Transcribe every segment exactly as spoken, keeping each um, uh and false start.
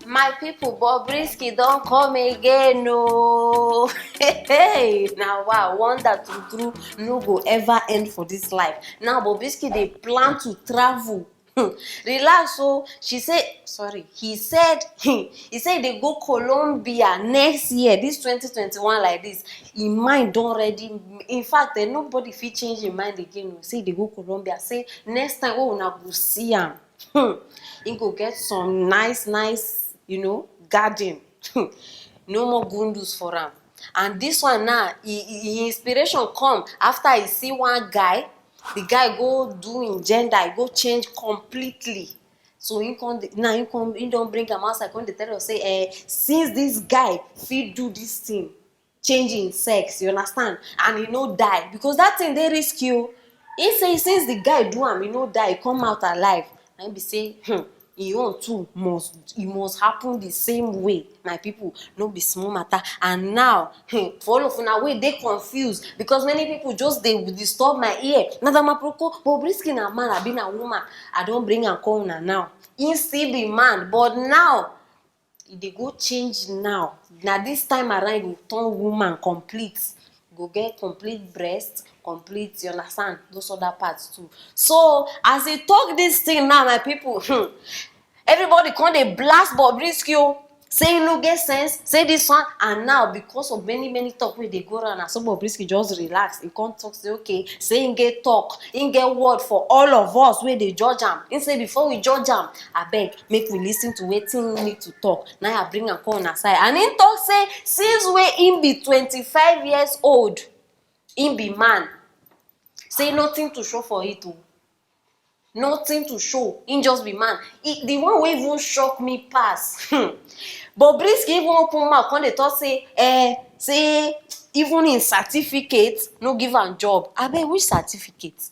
My people, Bobrisky don come again o. Hey, na wa wonder true true no go ever end for this life. Now Bobrisky dey plan to travel. Hmm. Relax o. She say, sorry, he said, he said they go Colombia next year, this twenty twenty-one like this. Im mind don already, in fact, eh, nobody fit change im mind again o. Say they go Colombia. Say next time wey una go see am, hmm, he go get some nice, nice, you know, garden. Hmm. No more gundus for am. And this one now, he, he, he inspiration come after he see one guy. The guy go do im gender, he go change completely. So he come dey, now he come, he don bring am outside, come dey tell us say, eh, since this guy fit do this thing, change in sex, you understand? And he no die, because that thing dey risky o. He say since the guy do am, he no die, he come out alive. Na him be say, hmm, he own too must, e must happen the same way. My people, no be small matter. And now, hmm, for all of una wey dey confused, because many people just dey disturb my ear. Madam Aproko, Bobrisky na man abi na woman? I don bring am come una now. He still be man, but now e dey go change now. Na this time around, e go turn woman complete. E go get complete breast, complete, you understand, those other parts too. So as he talk this thing now, my people, hmm, everybody come dey blast Bobrisky o. Say he no get sense, say this one. And now, because of many, many talk wey dey go around, na so Bobrisky just relax. He come talk say, okay, say he get talk, he get word for all of us wey dey judge am. He say before we judge am, abeg, make we listen to wetin he need to talk. Na I bring am come una side. And he talk say since wey he be twenty-five years old, he be man. Say nothing to show for it o. Nothing to show. He just be man. He, the one wey even shock me pass. Hmm. Bobrisky even open mouth, come dey talk say, eh, say even in certificate, no give am job. Abeg, which certificate?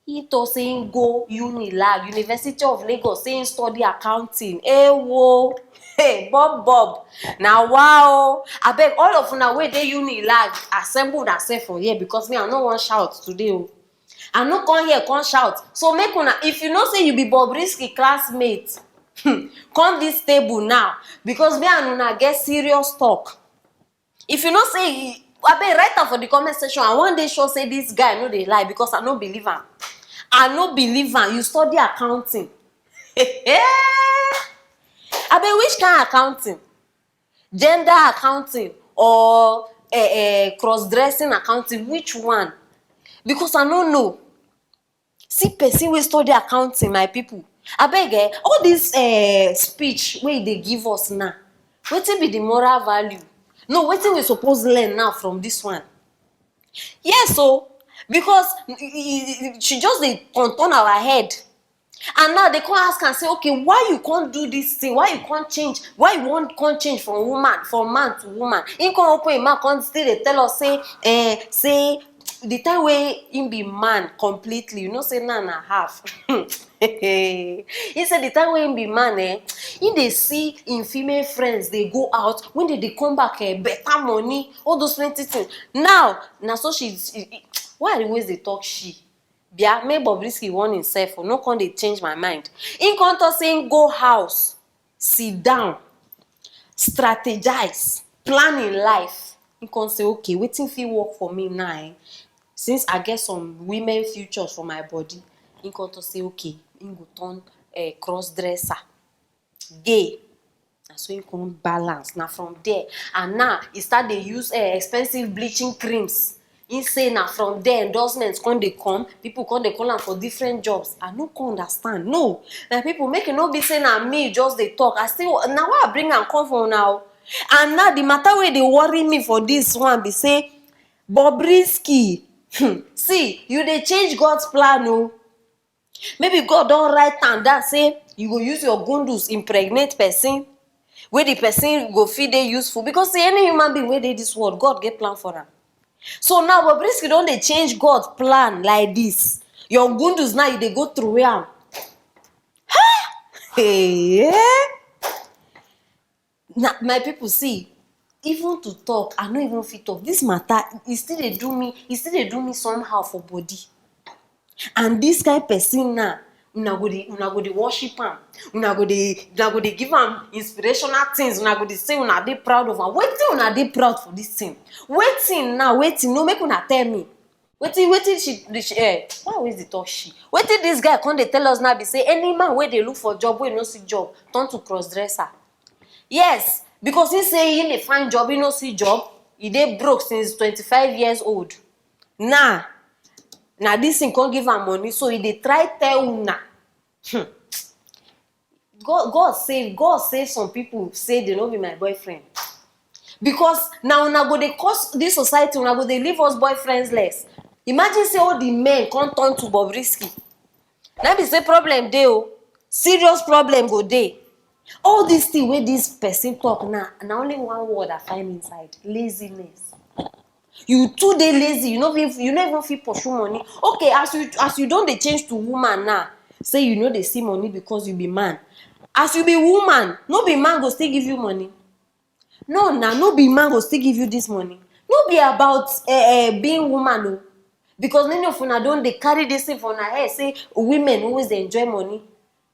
He talk say he go Unilag, University of Lagos, say he study accounting. Ewo! Hey, Bob, Bob. Na wow. Abeg, all of una wey dey Unilag, assemble una sef for here, because me, I no wan shout today o. I no come here come shout. So make una, if you know say you be Bobrisky classmate, hmm, come this table now, because me and una get serious talk. If you know say, abeg, write am for the comment section. I wan dey sure say this guy no dey lie, because I no believe am. I no believe am. You study accounting. Abeg, which kind accounting? Gender accounting or, eh, eh, cross-dressing accounting? Which one? Because I no know. See person wey study accounting, my people. Abeg, eh, all this, eh, speech wey e dey give us now, wetin be the moral value? No, wetin we suppose learn now from this one? Yes o, because e, e, e, she just dey turn turn our head. And now they come ask am say, okay, why you come do this thing? Why you come change? Why you wan come change from woman, from man to woman? He come open him mouth, come still dey tell us say, eh, say the time wey he be man completely, you know say now na half. He say the time wey he be man, eh, he dey see him female friends dey go out, when they dey come back, eh, better money, all those plenty things. Now, na so she, she, why I always dey talk she? Bia, make Bobrisky warn himself o, no come dey change my mind. He come talk say he go house, sit down, strategize, plan him life. He come say, okay, wetin fit work for me now, eh? Since I get some women futures for my body, he come talk say, okay, he go turn, eh, cross dresser, gay. Na so he come balance. Na from there. And now, he start dey use, eh, expensive bleaching creams. He say na from there endorsements come dey come. People come dey call am for different jobs. I no come understand. No, my people, make e no be say na me just dey talk. I still, na why I bring am come for una o. And now, the matter wey dey worry me for this one be say, Bobrisky, hmm, see, you dey change God's plan o. Maybe God don write am down say you go use your gundus impregnate person, wey the person go fit dey useful, because say any human being wey dey this world, God get plan for am. So now Bobrisky don dey change God plan like this. Your gundus now, you dey go through am. Hey, eh? Na, my people, see, even to talk, I no even fit talk. This matter, e still dey do me, e still dey do me somehow for body. And this kind person now, Una go dey, una go dey worship am. Una go dey, una go dey give am inspirational things. Una go dey say una dey proud of am. Wetin una dey proud for this thing? Wetin now? Wetin? No, make una tell me. Wetin, wetin she, the, she eh, why always dey talk she? Wetin this guy come dey tell us now be say any man wey dey look for job, wey no see job, turn to cross dresser. Yes, because he say he dey find job, he no see job. He dey broke since twenty-five years old. Now, na this thing come give am money, so he dey try tell una. Hmm. God, God save, God save some people say they no be my boyfriend. Because now una go dey curse this society, una go dey leave us boyfriendless. Imagine say all the men come turn to Bobrisky. Na be say problem dey o, serious problem go dey. All this thing wey this person talk now, na only one word I find inside: laziness. You too dey lazy, you no fit, you no even fit pursue money. Okay, as you, as you don dey change to woman now, say you no dey see money because you be man. As you be woman, no be man go still give you money? No, na no be man go still give you this money. No be about uh, uh, being woman o, because many of una don dey carry this thing for una head say women always dey enjoy money.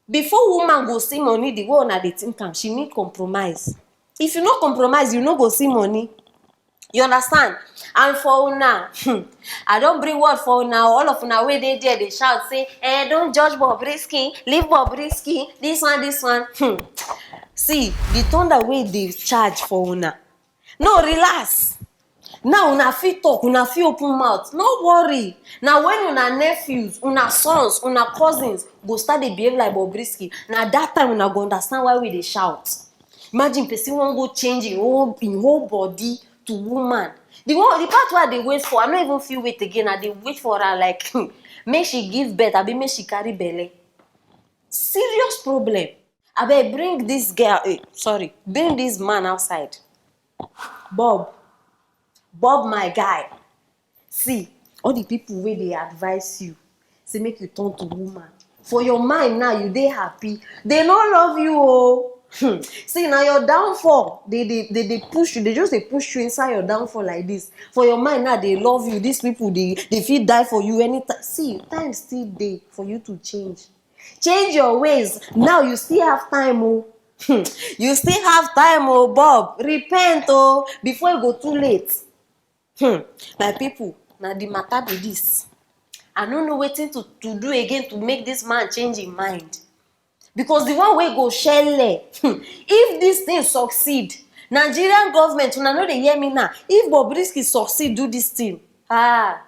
Before woman go see money the way una dey think am, she need compromise. If you no compromise, you no go see money. You understand? And for una, hmm, I don bring word for una. All of una wey dey there dey shout say, "Eh, don't judge Bobrisky, leave Bobrisky, this one, this one." Hmm. See, the thunder wey dey charge for una. No, relax. Now una fit talk, una fit open mouth. No worry. Na when una nephews, una sons, una cousins go start dey behave like Bobrisky, na that time una go understand why we dey shout. Imagine person wan go change im whole, im whole body to woman. The one, the part wey I dey wait for, I no even fit wait again. I dey wait for her like, hmm, make she give birth, abi make she carry belle. Serious problem. Abeg, bring this girl, eh, sorry, bring this man outside. Bob, Bob, my guy. See, all the people wey dey advise you, say make you turn to woman. For your mind now, you dey happy. They no love you o. Hmm. See, na your downfall. They, they, they, they push you. They just dey push you inside your downfall like this. For your mind now, they love you. These people, they, they fit die for you anytime. See, time still dey for you to change. Change your ways. Now you still have time o. Hmm. You still have time o, Bob. Repent o, before e go too late. Hmm. My people, na the matter be this. I no know wetin to, to do again to make this man change im mind. Because the one wey go shele, hmm, if this thing succeed, Nigerian government, una no dey hear me now. If Bobrisky succeed do this thing, ah,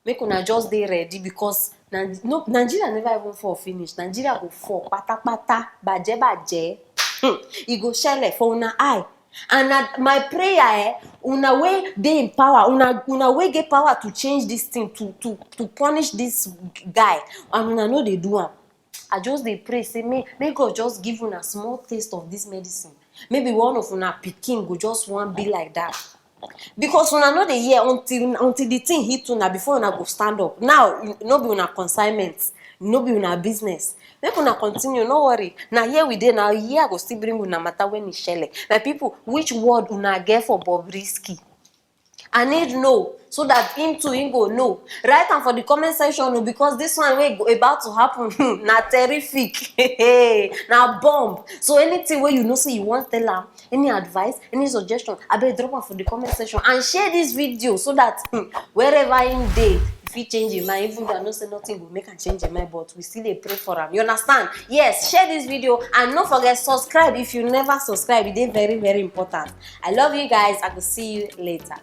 make una just dey ready, because Ni-, no, Nigeria never even fall finish. Nigeria go fall patapata, baje baje. Hmm. E go shele for una eye. And na my prayer, eh, una wey dey in power, una, una wey get power to change this thing, to, to, to punish this guy, and una no dey do am. I just dey pray say may, may God just give una small taste of this medicine. Maybe one of una pikin go just wan be like that. Because una no dey hear until, until the thing hit una before una go stand up. Now, no be una consignment, no be una business. Make una continue, no worry. Na here we dey now, here I go still bring una matter when e shele. My people, which word una get for Bobrisky? I need know so that him too, him go know. Write am for the comment section o, because this one wey go, about to happen, na terrific. Na bomb. So anything wey you know say you wan tell am, any advice, any suggestion, abeg drop am for the comment section and share this video so that, hmm, wherever him dey, e fit change him mind. Even though I know say nothing go make am change him mind, but we still dey pray for am. You understand? Yes, share this video and no forget subscribe if you never subscribe. E dey very, very important. I love you guys. I go see you later.